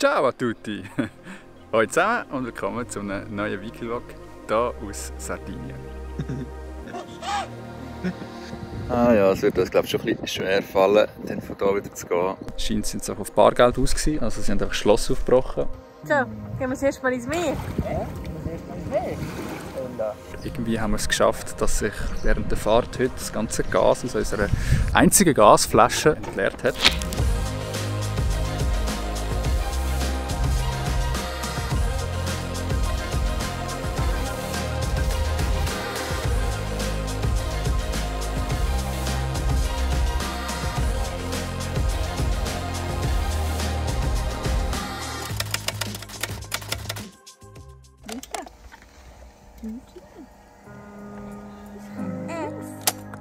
Ciao a tutti! Hallo zusammen und willkommen zu einem neuen Wiki-Vlog hier aus Sardinien. Ja, es wird uns glaube ich schon ein bisschen schwer fallen, dann von hier wieder zu gehen. Scheint sind sie auf Bargeld aus gewesen, also sie haben einfach Schloss aufgebrochen. So, gehen wir das erste Mal ins Meer. Ja, das erste Mal ins Meer. Irgendwie haben wir es geschafft, dass sich während der Fahrt heute das ganze Gas aus unserer einzigen Gasflasche entleert hat.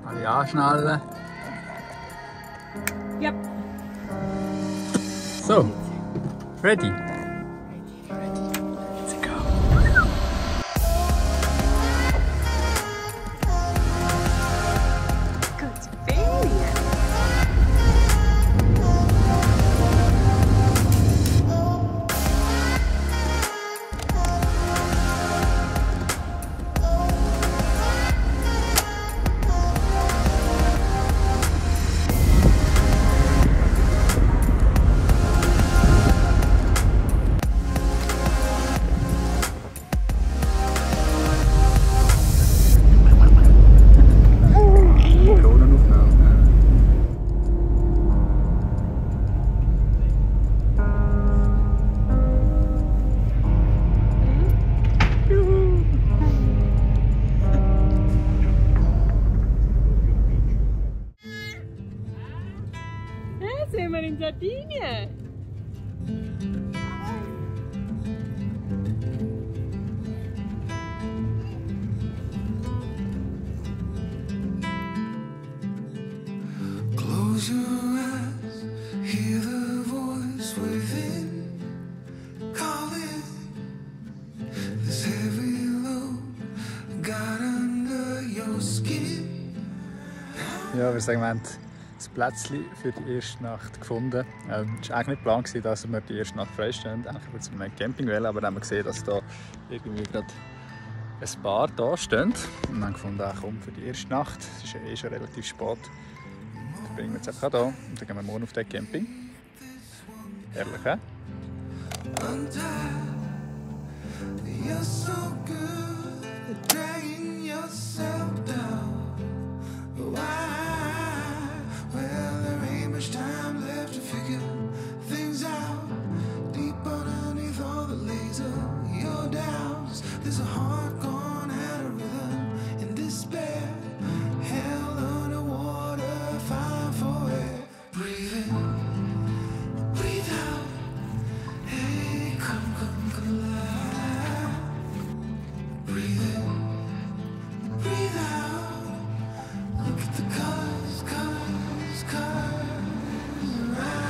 Alle anschnallen. Ja. So, ready? Let's go. Gute Ferien. Sind wir in Sardinien? Close your eyes, hear the voice within, calling this heavy load got under your skin. Ja, wir sagen, wir haben das Plätzchen für die erste Nacht gefunden. Es war eigentlich nicht geplant, dass wir die erste Nacht freistehen. Eigentlich würde es einen Camping wählen, aber dann haben wir gesehen, dass da irgendwie gerade ein Paar da stehen. Und haben gefunden, ach komm, für die erste Nacht, es ist ja eh schon relativ spät, bringen wir jetzt einfach da und dann gehen wir morgen auf den Camping. Herrlich, hä? You're so good at dragging yourself down. Why? Well, there ain't much time left to figure things out. Deep underneath all the laser, your doubts. There's a heart gone out of rhythm in despair. Held underwater, fine for air. Breathe in, breathe out. Hey, come alive. Breathe in, breathe out. Look at the colors, colors, colors around.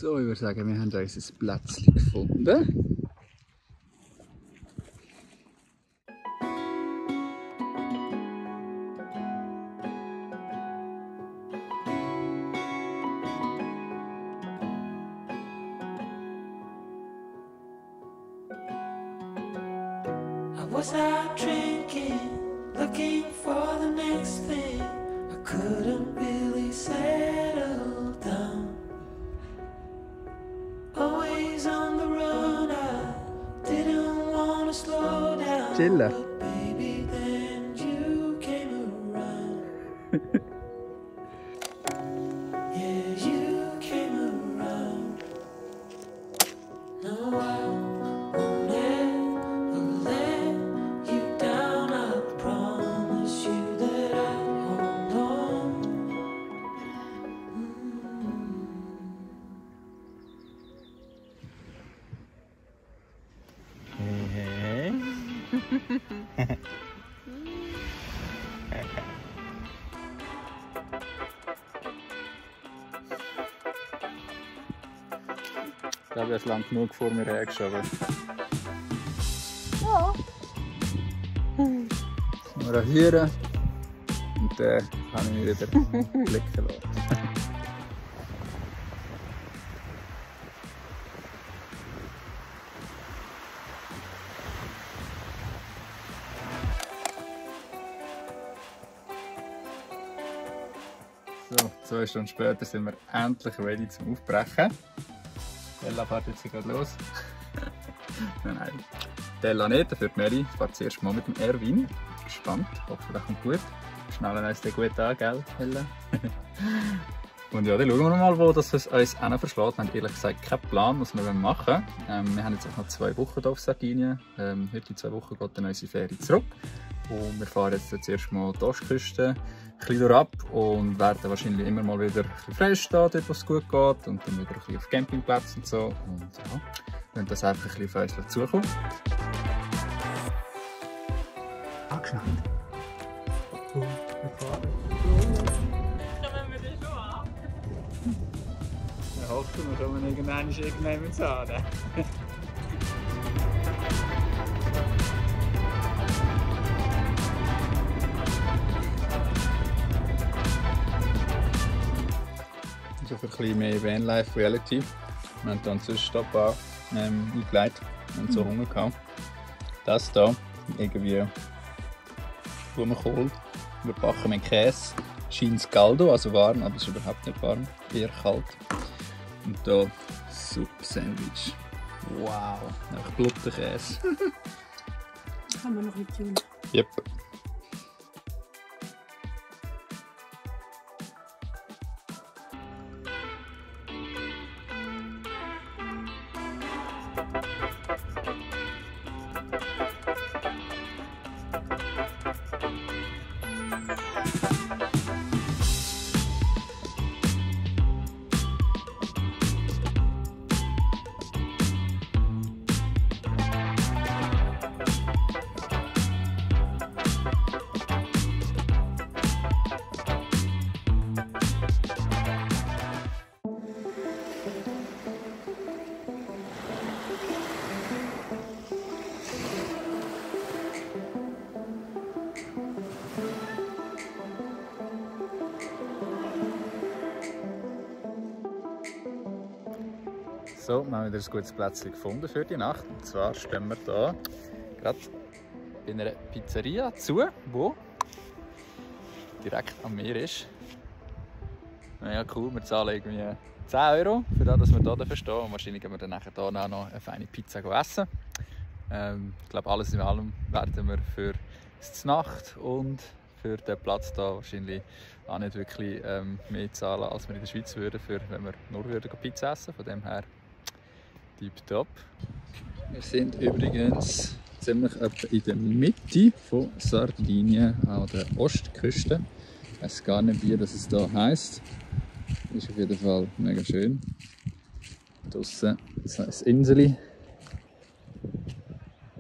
So, ich würde sagen, wir haben unser Plätzchen gefunden. I was out drinking, looking for the next thing. I couldn't really settle down. Always on the run, I didn't want to slow down. Chillen. But baby, then you came around. Yeah, you came around. No, I won't ever let you down. I promise you that I hold on. Ich glaube, er ist lang genug vor mir hergeschoben. Ja. Nur hier und dann kann ich mich wieder blicken lassen. So, 2 Stunden später sind wir endlich ready zum Aufbrechen. Ella fährt jetzt gerade los. Nein, Ella nicht, dafür die Mary. Ich fahre zuerst mal mit dem Erwin. Gespannt, hoffe, das kommt gut. Schnell uns den gut an, gell, Ella? Und ja, dann schauen wir mal, wo das uns auch verschlägt. Wir haben ehrlich gesagt keinen Plan, was wir machen wollen. Wir haben jetzt auch noch 2 Wochen hier auf Sardinien. Heute 2 Wochen geht dann unsere Ferie zurück. Und wir fahren jetzt zuerst mal die Ostküste ein bisschen ab und werden wahrscheinlich immer mal wieder ein bisschen fresh stehen, dort wo es gut geht. Und dann wieder ein bisschen auf Campingplätzen und so. Und ja, wenn das einfach ein bisschen auf uns dazukommt. Angeschnallt. Kommen wir das schon an? Dann hoffen wir, dass wir irgendwann zahlen. So für ein bisschen mehr Vanlife Reality. Wir haben hier einen Zwischenstopp eingelegt und so Hunger gehabt. Das hier, irgendwie Blumenkohl, überbacken mit Käse, scheint Galdo, also warm, aber es ist überhaupt nicht warm, eher kalt. Und hier Suppe-Sandwich. Wow, einfach Bluttenkäse. Haben wir noch nicht tun. Yep. So, wir haben wieder ein gutes Plätzchen gefunden für die Nacht. Und zwar stehen wir hier gerade bei einer Pizzeria zu, die direkt am Meer ist. Ja, cool, wir zahlen irgendwie 10 € für das, dass wir hier stehen. Und wahrscheinlich gehen wir dann nachher hier auch noch eine feine Pizza essen. Ich glaube, alles in allem werden wir für die Nacht und für den Platz hier wahrscheinlich auch nicht wirklich mehr zahlen, als wir in der Schweiz würden, wenn wir nur Pizza essen. Von dem her tipptopp. Wir sind übrigens ziemlich etwa in der Mitte von Sardinien an der Ostküste. Ich weiß gar nicht, wie das hier heisst. Ist auf jeden Fall mega schön. Draussen ist ein Insel.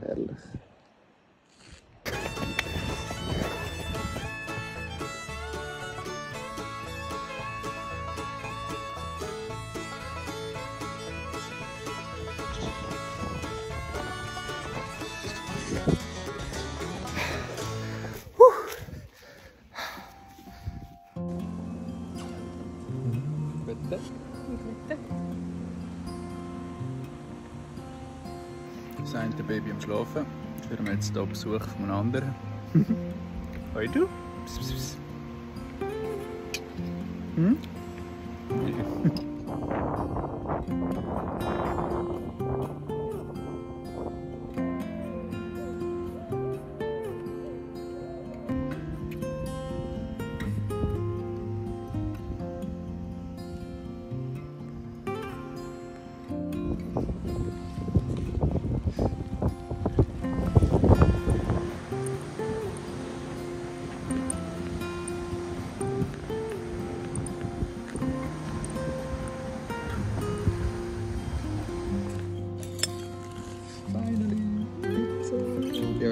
Herrlich. Bitte. Das eine Baby am Schlafen. Jetzt hören wir jetzt hier Besuch von einem anderen. Hoi du? Pss, pss, pss. Hm?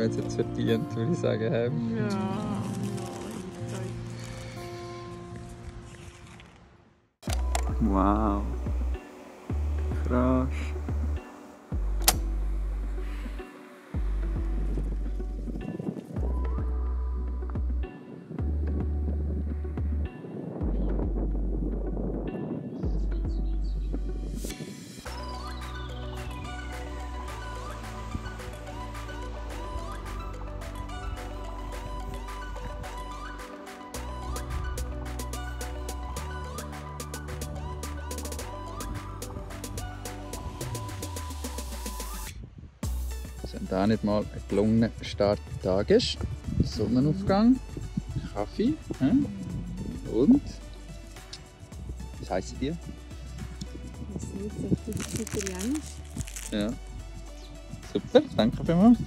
jetzt hat es verdient, würde ich sagen. Hey. Ja. Wow. Krass. Wenn da nicht mal ein gelungener Starttag ist, Sonnenaufgang, Kaffee und was heisst sie dir? Das ist jetzt italienisch. Ja, super, danke vielmals.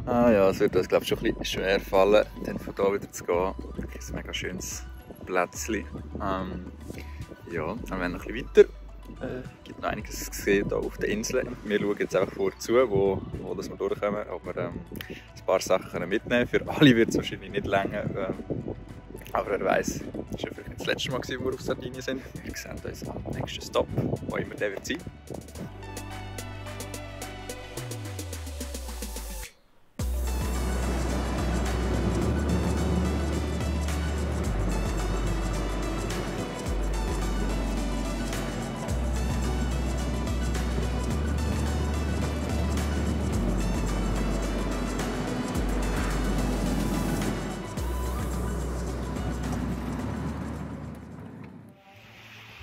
Ah ja, es wird uns glaube ich schon ein bisschen schwer fallen, dann von hier wieder zu gehen. Das ist ein mega schönes Plätzchen. Ja, dann werden wir noch ein bisschen weiter. Es gibt noch einiges zu sehen hier auf der Insel. Wir schauen jetzt einfach vorzu, wo wir durchkommen. Aber ein paar Sachen können mitnehmen. Für alle wird es wahrscheinlich nicht länger. Aber wer weiß, es war ja vielleicht nicht das letzte Mal, wo wir auf Sardinien sind. Wir sehen uns am nächsten Stopp, wo immer der wird sein.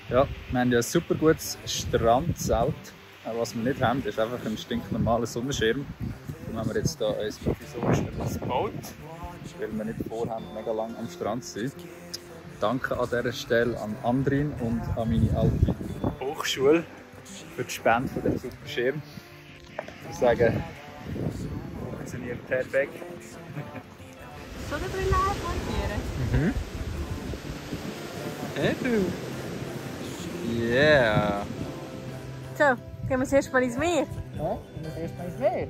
Ja, wir haben ja ein super gutes Strandzelt. Was wir nicht haben, ist einfach ein stinknormaler Sonnenschirm. Darum haben wir jetzt hier ein provisorisches gebaut, weil wir nicht vorhaben, mega lang am Strand zu sein. Danke an dieser Stelle an Andrin und an meine alte Hochschule für die Spende von diesem super Schirm. Ich würde sagen, funktioniert perfekt. Soll der Brille montieren? Hey du! Yeah! So, gehen wir das erste Mal ins Meer. Ja, das erste Mal ins Meer.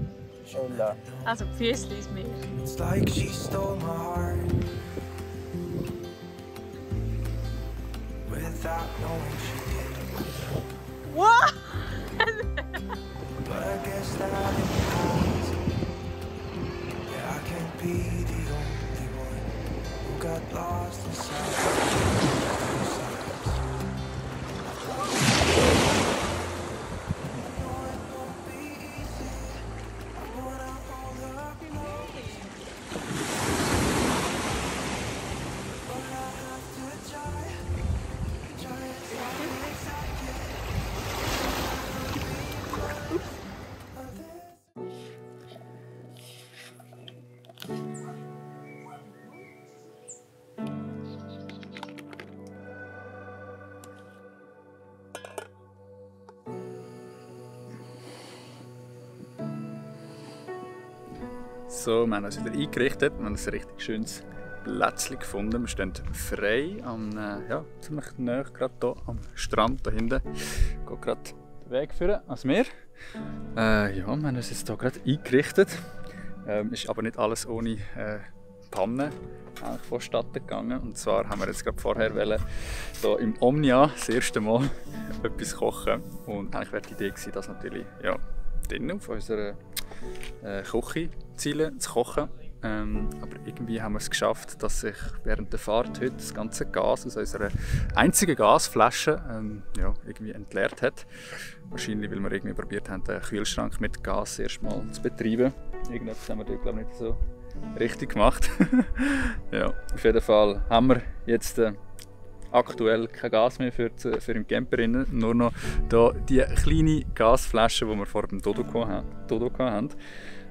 Hola. Also die Füße ins Meer. It's like she stole my heart without knowing she did. What? But I guess that implies, yeah, I can't be the only one who got lost inside. So, wir haben uns wieder eingerichtet und haben ein richtig schönes Plätzchen gefunden. Wir stehen frei, ziemlich nahe gerade hier am Strand da hinten. Geht gerade den Weg führen ans Meer. Wir haben uns jetzt hier gerade eingerichtet. Ist aber nicht alles ohne Panne vonstatten gegangen. Und zwar haben wir jetzt gerade vorher hier im Omnia das erste Mal etwas kochen. Und eigentlich wäre die Idee gewesen, das natürlich drinnen auf unserer Küche zu kochen. Aber irgendwie haben wir es geschafft, dass sich während der Fahrt heute das ganze Gas aus unserer einzigen Gasflasche irgendwie entleert hat. Wahrscheinlich, weil wir irgendwie probiert haben, den Kühlschrank mit Gas erstmal zu betreiben. Irgendetwas haben wir dort, glaube ich, nicht so richtig gemacht. Ja, auf jeden Fall haben wir jetzt aktuell kein Gas mehr für den Camper rein, nur noch da die kleine Gasflasche, die wir vor dem Dodo hatten.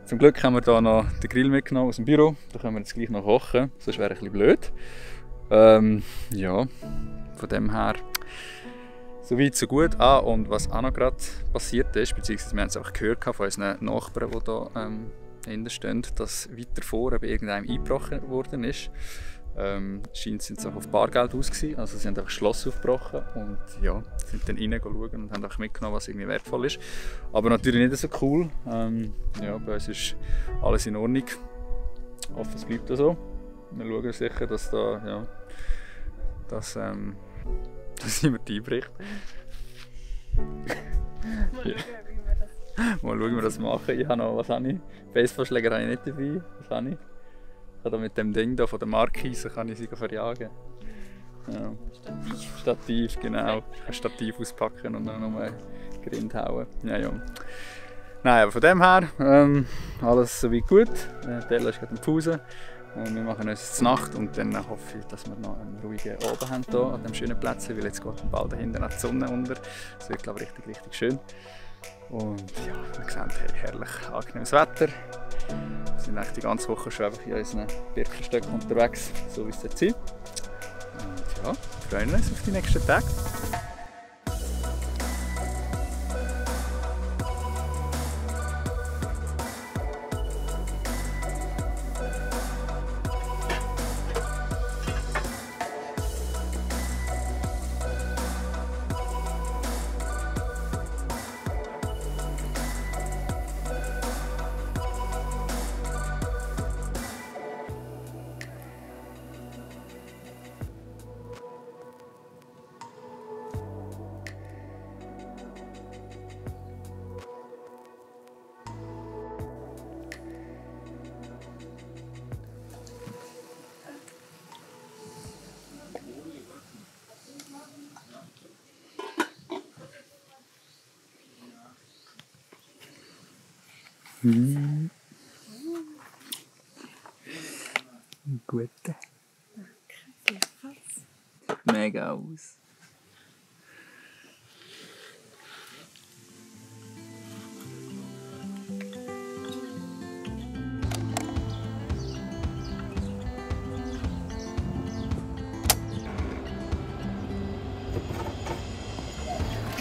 Zum Glück haben wir hier noch den Grill mitgenommen aus dem Büro, da können wir jetzt gleich noch kochen, sonst wäre es ein bisschen blöd. Ja, von dem her so weit, so gut. Und was auch noch gerade passiert ist, beziehungsweise wir haben es auch gehört von unseren Nachbarn, die hier dahinter stehen, dass weiter vor bei irgendeinem eingebrochen worden ist. Scheint sind sie auch auf Bargeld aus gewesen. Also sie haben einfach das Schloss aufgebrochen und ja, sind dann rein schauen und haben auch mitgenommen, was irgendwie wertvoll ist. Aber natürlich nicht so cool. Ja, bei uns ist alles in Ordnung. Ich hoffe, es bleibt auch so. Wir schauen sicher, dass da, ja, dass niemand einbricht. Mal schauen, wie wir das machen. Ich habe noch, was habe ich? Baseballschläger habe ich nicht dabei. Was habe ich? Ich kann mit dem Ding hier von der Markise kann ich sie verjagen. Ja. Stativ, genau. Ich kann Stativ auspacken und dann nochmal Grind hauen. Ja, ja. Nein, aber von dem her, alles soweit gut. Della ist gerade in Pause. Wir machen uns zur Nacht und dann hoffe ich, dass wir noch einen ruhigen Abend haben hier an diesem schönen Platz, weil jetzt geht bald dahinter noch die Sonne unter. Es wird, glaube ich, richtig schön. Und ja, wir sehen, hey, herrlich angenehmes Wetter. Wir sind eigentlich die ganze Woche schon in unseren Birkenstöcken unterwegs, so wie es jetzt ist. Und ja, wir freuen uns auf die nächsten Tage. Gute. Mega aus.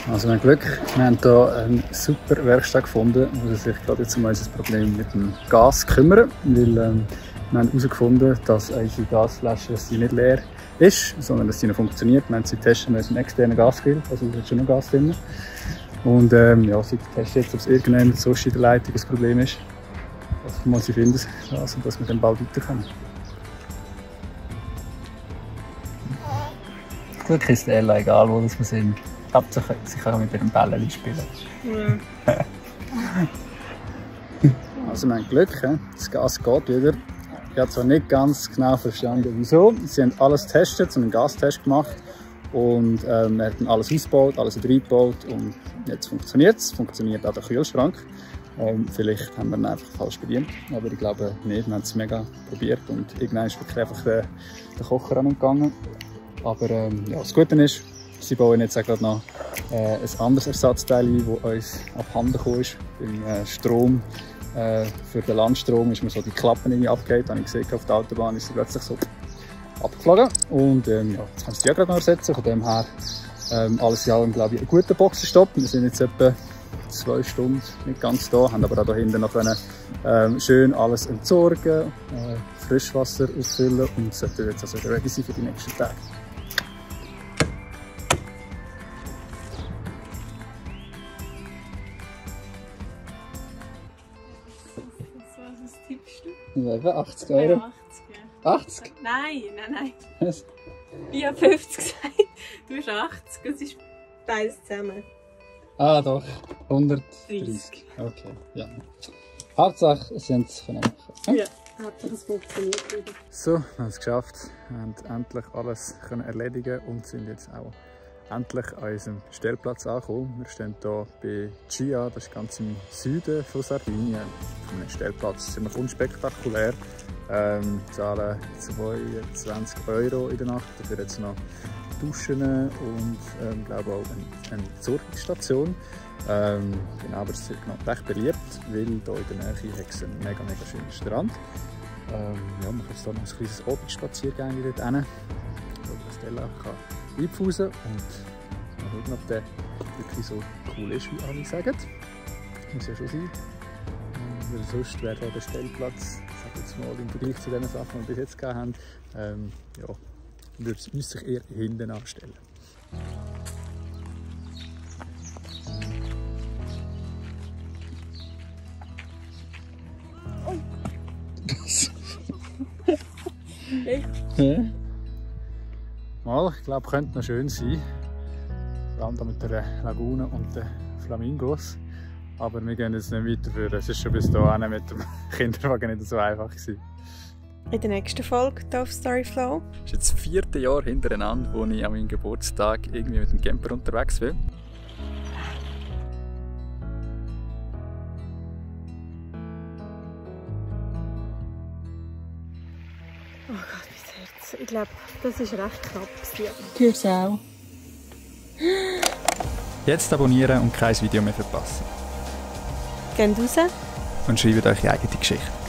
Also wir haben Glück, wir haben hier eine super Werkstatt gefunden, die sich gerade jetzt um unser Problem mit dem Gas kümmern. Weil wir haben herausgefunden, dass unsere Gasflasche nicht leer ist, sondern dass sie noch funktioniert. Wir haben sie testen mit einem externen Gasgrill, also da ist schon noch Gas drin. Und ja, sie testen jetzt, ob es irgendjemand sonst in der Leitung ein Problem ist. Also mal sie finden, also, dass wir dann bald weiterkommen. Glück ist Ella egal, wo wir sind. Hauptsache, sie kann mit ihrem Bällchen spielen. Ja. Also wir haben Glück, das Gas geht wieder. Ich habe zwar nicht ganz genau verstanden, wieso. Sie haben alles getestet, so einen Gastest gemacht und wir haben alles ausgebaut, alles wieder eingebaut und jetzt funktioniert es. Funktioniert auch der Kühlschrank. Vielleicht haben wir ihn einfach falsch bedient, aber ich glaube nicht. Wir haben es mega probiert und irgendwann ist wirklich einfach der Kocher angegangen. Aber ja, das Gute ist, sie bauen jetzt auch gerade noch ein anderes Ersatzteil ein, das uns abhanden gekommen ist. Beim Strom, für den Landstrom ist mir so die Klappen irgendwie abgehakt. Habe ich gesehen, auf der Autobahn ist sie plötzlich so abgeflogen. Und ja, jetzt haben sie die auch gerade noch ersetzen. Von dem her alles in allem, glaube ich, ein guter Boxenstopp. Wir sind jetzt etwa 2 Stunden nicht ganz da, haben aber auch da hinten noch können, schön alles entsorgen, Frischwasser ausfüllen und sollten jetzt also ready sein für die nächsten Tage. Was tippst du? Ja, etwa 80 Euro. Ja, 80. 80? Nein. Was? Ich habe 50 gesagt. Du hast 80. Es ist beides zusammen. Ah doch, 130. Okay, ja. Hauptsache, sie haben es machen. Ja, Hauptsache es funktioniert wieder. So, wir haben es geschafft. Wir haben endlich alles erledigen und sind jetzt auch endlich an unserem Stellplatz angekommen. Wir stehen hier bei Chia, das ist ganz im Süden von Sardinien. Auf einem Stellplatz ziemlich unspektakulär. Zahlen 22 Euro in der Nacht, dafür jetzt noch Duschen und glaube auch eine Entsorgungsstation. Genau, aber es ist recht beliebt, weil hier in der Nähe hat es einen mega schönen Strand. Ja, man kann jetzt hier noch ein kleines Abendspaziergang dort hin, wo Stella kann einpfusen und mal schauen, ob der wirklich so cool ist, wie alle sagen. Muss ja schon sein. Weil sonst wäre der Stellplatz, jetzt mal im Vergleich zu den Sachen, die wir bis jetzt gehabt haben, ja, müsste sich eher hinten anstellen. Ja. Mal, ich glaube, könnte noch schön sein. Vor allem mit der Lagune und den Flamingos. Aber wir gehen jetzt nicht weiterführen. Es ist schon bis dahin mit dem Kinderwagen nicht so einfach gewesen. In der nächsten Folge hier auf Storyflow. Es ist jetzt das 4. Jahr hintereinander, wo ich an meinem Geburtstag irgendwie mit dem Camper unterwegs bin. Oh Gott, mein Herz. Ich glaube, das war recht knapp. Du hörst auch. Jetzt abonnieren und kein Video mehr verpassen. Geht raus. Und schreibt euch eure eigene Geschichte.